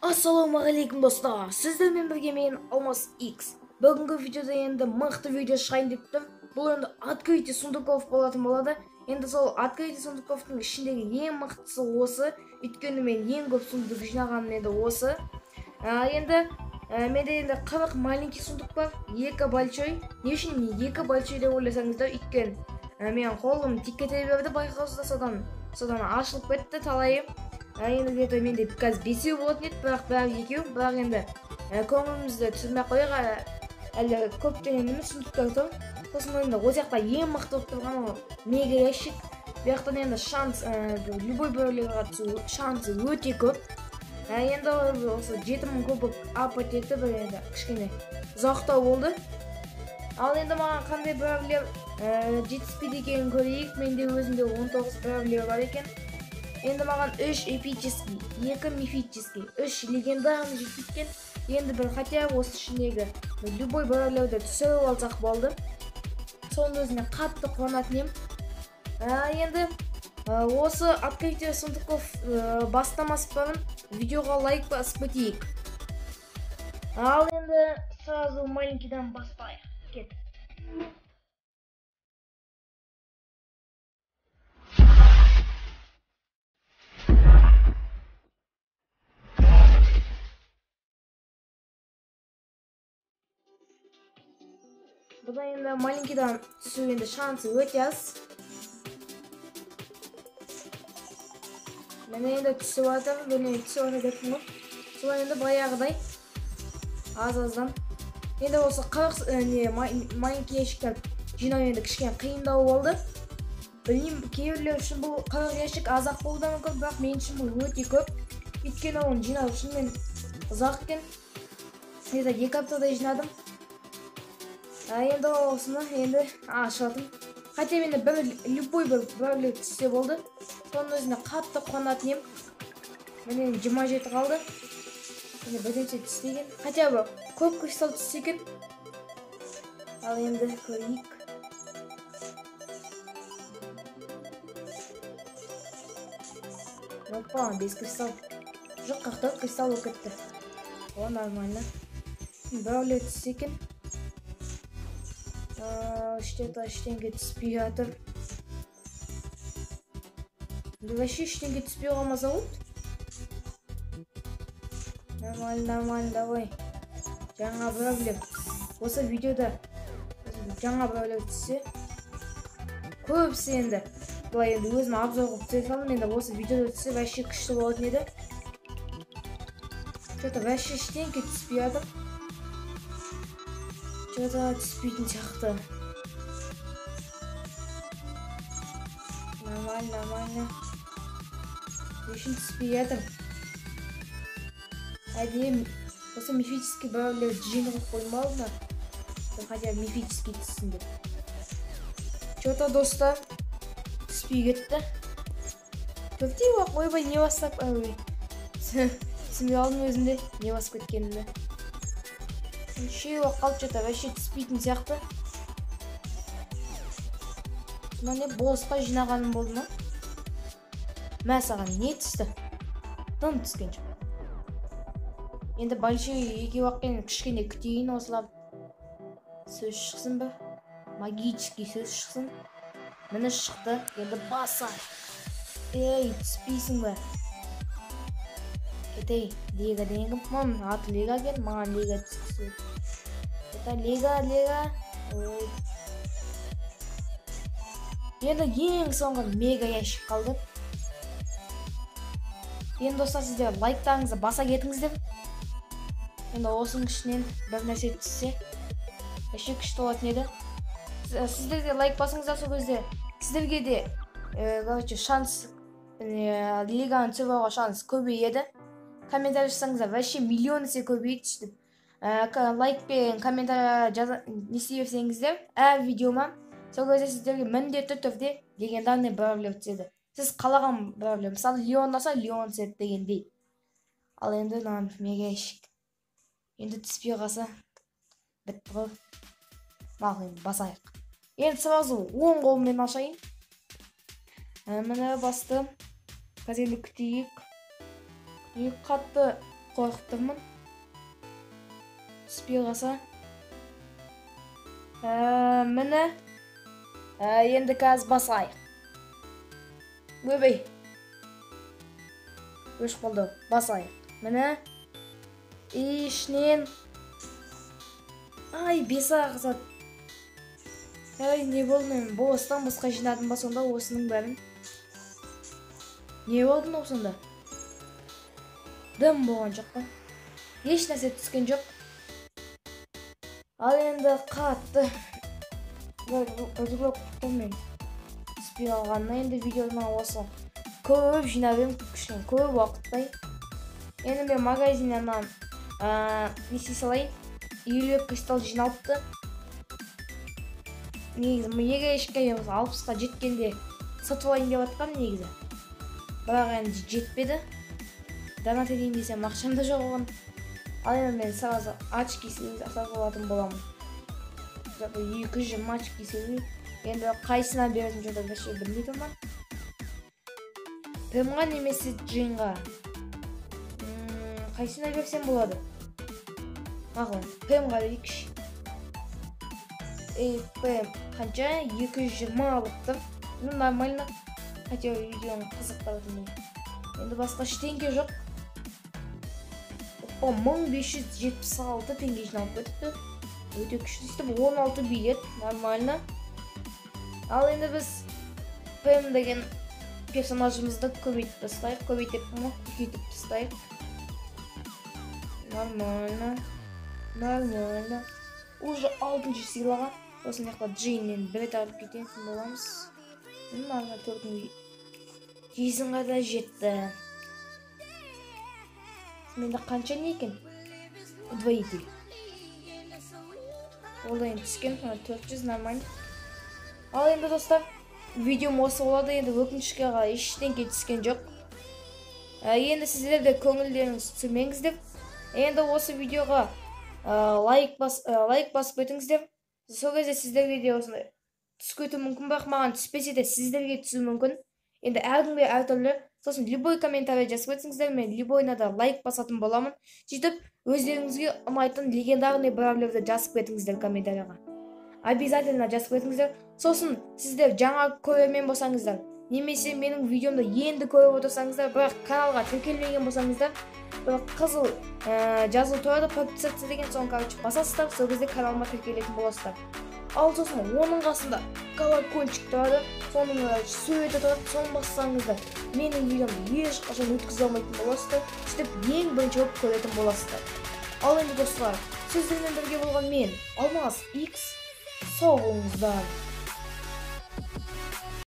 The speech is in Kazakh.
Ассалаумағалейкум достар, сіздермен бірге мен Алмас X. Бүгінгі видеода енді мықты видео шығайын деп тұр. Бұл енді открытие сундуков болатын болады. Енді сол открытие сундуковтың ішіндегі ең мықтысы осы. Өйткені мен ең көп сундук жинағаным енді осы. Енді менде енді 40 маленький сундук бар, 2 большой. Не үшін 2 большой деп ойласаңыздар, өйткені мен қолым тиіп кете берді байқаусызда, содан ашылып кетті талайы. Енді где-то менде қазір 5 болатын еді, бірақ бәрі 2, бірақ енді көңілімізді түсірмей қояйық, әлі көптен емес сундуктар тұр. Сосын енді ол жақта ең мықты болып тұрған ол мега ящик. Бұл жақтан енді шанс, любой бөлігіге түсу шансы өте көп. Енді осы 7000 кубок апат етті, бір енді кішкене ұзақтау болды. Ал енді маған қандай бравлер жетіспейді екенін көрейік. Менде өзімде 19 бравлер бар екен. Енді маған 3 эпический, 2 мифический, 3 легендарный жетпейді екен. Енді бір хотя осы ішіндегі любой бравлерді түсіріп алсақ болды. Соның өзіне қатты қуанатын едім. Енді осы открытие сундуков бастамас бұрын видеоға лайк басып кетейік. Ал енді сразу маленькийдан бастайық. Кеттік. Бұдан енді маленькийдан түсу енді шансы өте аз. Міне енді түсіп жатыр, міне түсіп жатыр деппін ғой. Солай енді баяғыдай аз-аздан. Енді осы 40 маленький ящиктер жинау енді кішкене қиындау болды. Білмеймін, кейбіреулер үшін бұл 40 ящик аз-ақ болуы да мүмкін, бірақ мен үшін бұл өте көп. Өйткені оны жинау шынымен ұзақ екен. Енді 2 аптадай жинадым. Енді осыны енді ашып жатырмын. Хотя енді бір любой бір бравлер түссе болды. Соның өзіне қатты қуанатын едім. Міне 27 қалды. Міне бірдеңе түсті екен. Хотя бы көп кристалл түссе екен. Ал енді көрейік. Опа, 5 кристалл. Жоқ, 44 кристалл болып кетті. О, нормально. Бравлер түссе екен. Что-то ештеңе түспей жатыр. Вообще ештеңе түспей қалмаса болды. Нормально, нормально, давай. Жаңа бравлер. Осы видеода жаңа бравлер түссе, көбісі енді былай енді өзім обзор қылып түсіре салдым. Енді осы видеода түссе вообще күшті болатын еді. Что-то вообще ештеңе түспей жатыр. Что-то түспейтін сияқты. Нормально, нормально. Үшін түспей жатыр. Әдейі осы мифический бравлер жиын қылып қоймады ма? Хотя мифический түссін деп. Что-то достар түспей кетті. Төртеу ақ, ойбай, не бастап, ой. Түсінбей алдым өзімде, не басып кеткенімді. Үшеу ақ қалып, что-то вообще түспейтін сияқты. Мына не босқа жинағаным болды ма? Мә, саған не түсті? Тым түскен жоқ. Енді большой екеу ақ енді кішкене күтейін осылап. Сөз шықсын ба? Магический сөз шықсын. Міне шықты. Енді басайық. Ей, түспейсің бе? Кетей, Лего деген кім? Мам, аты Лего екен, маған Лего түскісі. Это Лего, Лего. Ой. Енді ең соңғы мега ящик қалды. Енді достар, сіздер лайктарыңызды баса кетіңіздер. Енді осының ішінен бір нәрсе түссе, вообще күшті болатын еді. Сіздер де лайк басыңыздар, сол кезде сіздерге де, короче, шанс, лиганы түсіріп алуға шанс көбейеді. Комментарий жазсаңыздар, вообще миллион есе көбейеді сөйтіп. Лайк пен комментарий не істей берсеңіздер, әр видеома, сол кезде сіздерге міндетті түрде легендарный бравлер түседі. Сіз қалаған бравлер, мысалы Леон алса, Леон түседі дегендей. Ал енді мынаны мега ящик. Енді түспей қалса, бітті ғой. Мақұл, енді басайық. Енді сразу оң қолыммен ашайын. Міне бастым. Қазір енді күтейік. Күтейік, қатты Қорқып тұрмын. Түспей қалса. Міне. Енді қазір басайық. Өбей. Өшіп қалды. Басайық. Міне. Ішінен. Ай, 5-ақ зат. Ай, не болды мен? Бостан босқа жинадым ба сонда осының бәрін? Не болды мынау сонда? Дым болған жоқ па? Еш нәрсе түскен жоқ. Ал енді қатты мен түспей қалғанына енді видеоны осы көп жинап едім, кішкене көп уақыттай. Енді мен магазиннен не істей салайын? 50 кристалл жиналыпты. Негізі неге ешкімге 60-қа жеткенде сатып алайын деп жатқанмын негізі. Бірақ енді жетпеді. Донат етейін десем ақшам да жоқ оған. Ал енді мен сразу очки сатып алатын боламын. 220 очки сыйлы. Енді қайсына беретін жоқ вообще білмей тұрмын. Пэмға немесе Джинға. Қайсына берсем болады? Мақұл, Пэмға берейікші. Пэм қанша? 220 алыпты. Ну, нормально. Хотя видеоны қызықтыратын. Енді басқа ештеңе жоқ. Опа, 1576 теңге жиналып кетіпті. Өте күшті сөйтіп 16 билет, нормально. Ал енді біз Пэм деген персонажымызды көбейтіп тастайық. Көбейтіп, үлкейтіп тастайық. Нормально. Нормально. Уже 6-шы сыйлаған. Сосын жақта Джиннен бір рет алып кететін боламыз. Нормально, 4 жезінға да жетті. Менде қанша не екен? Удвоитель. Ол да енді түскен, 400 нормально. Ал енді достар, видеом осы болады. Енді өкінішке қарай ештеңе түскен жоқ. Енді сіздер де көңілдеріңіз түсірмеңіздер. Енді осы видеоға лайк басып кетіңіздер. Сол кезде сіздерге де осындай түсіп кетуі мүмкін, бірақ маған түспесе де сіздерге түсуі мүмкін. Енді әркімге әртүрлі. Сосын любой комментарий жазып кетсеңіздер, мен любойына да лайк басатын боламын. Сөйтіп өздеріңізге ұнайтын легендарный бравлерді жазып кетіңіздер комментарийға. Обязательно жазып кетіңіздер. Сосын сіздер жаңа көрермен болсаңыздар, немесе менің видеомды енді көріп отырсаңыздар, бірақ каналға тіркелмеген болсаңыздар, бір қызыл жазылу тұрады, подписаться деген, соны короче басасыздар, сол кезде каналыма тіркелетін боласыздар. Ал сосын оның қасында колокольчик тұрады, соның суреті тұрады, соны бассаңыздар менің видеомды ешқашан өткізе алмайтын боласыздар, сөйтіп ең бірінші болып көретін боласыздар. Ал енді достар, сіздермен бірге болған мен, Алмас X, сау болыңыздар.